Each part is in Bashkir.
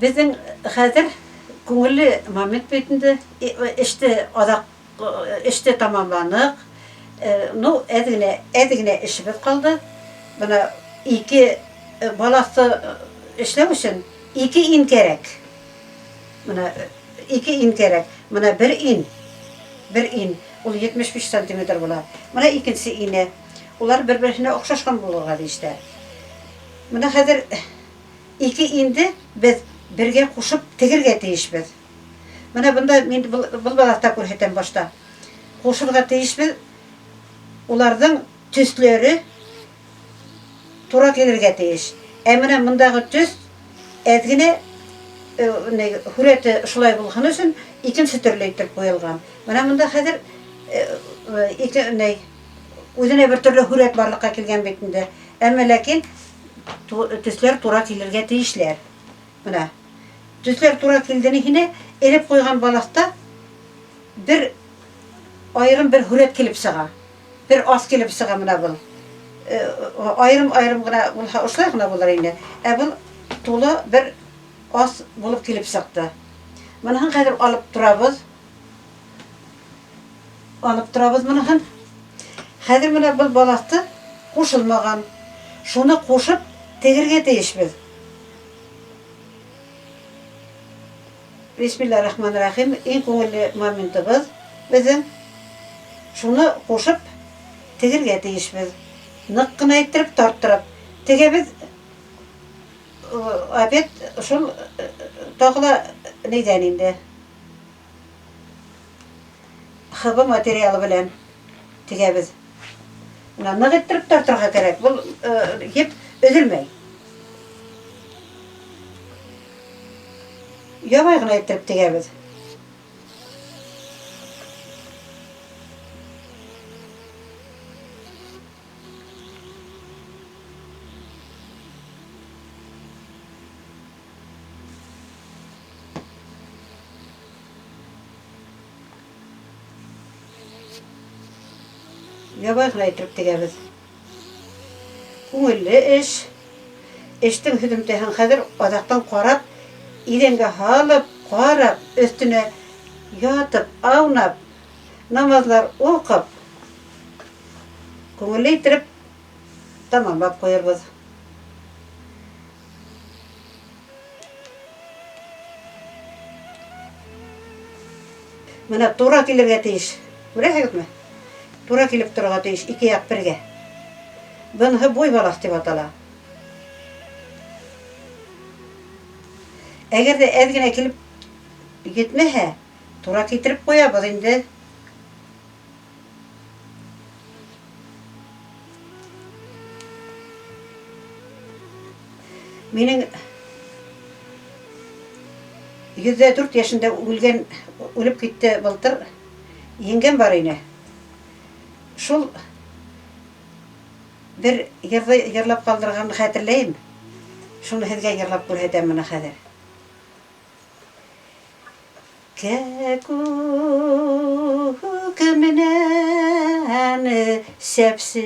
Беҙҙең хәҙер күңелле момент бит инде, эште аҙаҡ эште тамамланыҡ. Ну, әҙ генә, әҙ генә эшебеҙ ҡалды. Бына ике балаҫты эшләү өсөн ике ин кәрәк. Менә ике ин кәрәк. Менә бер ин, бер ин, ул 75 сантиметр була. Менә икенче ине. Улар бер-берсенә охшашкан булырга тиешләр. Менә хәзер ике инде без бергә кушып тегергә тиешбез. Менә бында мин был, был балаҫта күрһәтәм башта. Кушырга тиешбез. Уларның төсләре тура килергә тиеш. Ә менә мондагы төс әз генә ни, һүрәте шулай булсын өчен икенче төрле итеп куелган. Менә монда хәзер ике ни, үзенә бер төрле һүрәт барлыкка килгән бит инде. Әмма ләкин төсләр тура килергә тиешләр. Менә төсләр тура килде ни һине элеп куйган баласта бер аерым бер һүрәт килеп чыга. Бер ас килеп чыга менә был. Аерым-аерым гына булса, ошолай гына булыр инде. Ә был тулы бер ас булып килеп чыкты. Моныһын хәзер алып торабыз. Алып торабыз моныһын. Хәзер менә был баласты кушылмаган. Шуны кушып тегергә тиешбез. Бисмилла рахман рахим, иң күңелле моментыбыз безнең. Шуны кушып тегергә тиешбез. Нык кына иттереп тарттырып тегәбез. Опять шул тагы да нидән инде. ХБ материалы белән тегәбез. Менә нык иттереп тартырга кирәк. Бу еп өзелмәй. Ябай гына иттереп тегәбез. Ябай гына иттереп тегәбез. Күңелле эш. Эштең һөҙөмтәһен хәҙер аҙаҡтан ҡарап, иҙәнгә һалып, ҡарап, өҫтөнә ятып, аунап, намаҙлар уҡып, күңелле иттереп тамамлап ҡуйырбыҙ. Менә тура килергә тиеш. Күрәһегезме? Тура килеп торырга тиеш, ике як бергә. Быныһы буй балас дип атала. Әгәр дә әз генә килеп җитмәһә, тура китереп куябыз инде. Минең 104 яшендә үлгән, үлеп китте былтыр. Еңгәм бар ине. Шул бер йырды йырлап калдырганын хәтерләйм. Шуны һеҙгә йырлап күрһәтәм менә хәҙер. Кәкүк менән сәпсек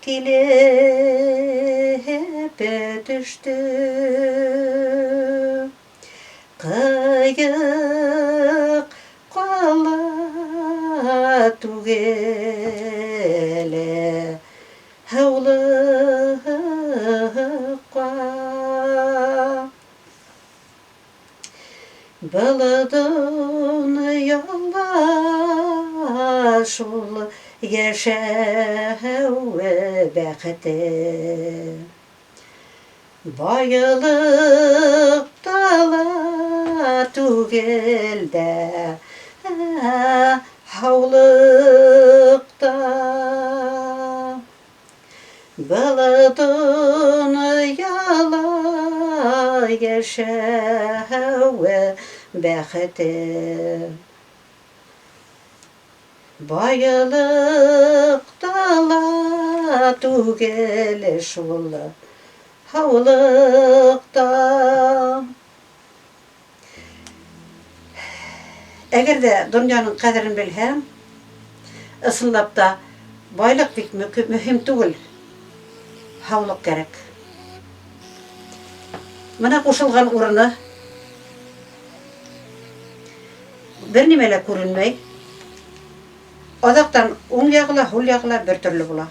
килеп төштө. Кыйык кала түгел. Һаулыкка Был донъяла шул йәшәү бәхете. Байлык та ла түгел дә, һаулык та. Был донъяла йәшәү бәхете. Байлык та ла түгел шул, һаулык та. Әгәр дә дөньяның кадерен белһәң, ысынлап та байлык бик мөһим түгел, һаулык кәрәк. Мына ҡушылған урыны. Бер нимә лә күренмәй. Аҙаҡтан уң яғы ла, һул яғы ла бер төрлө була.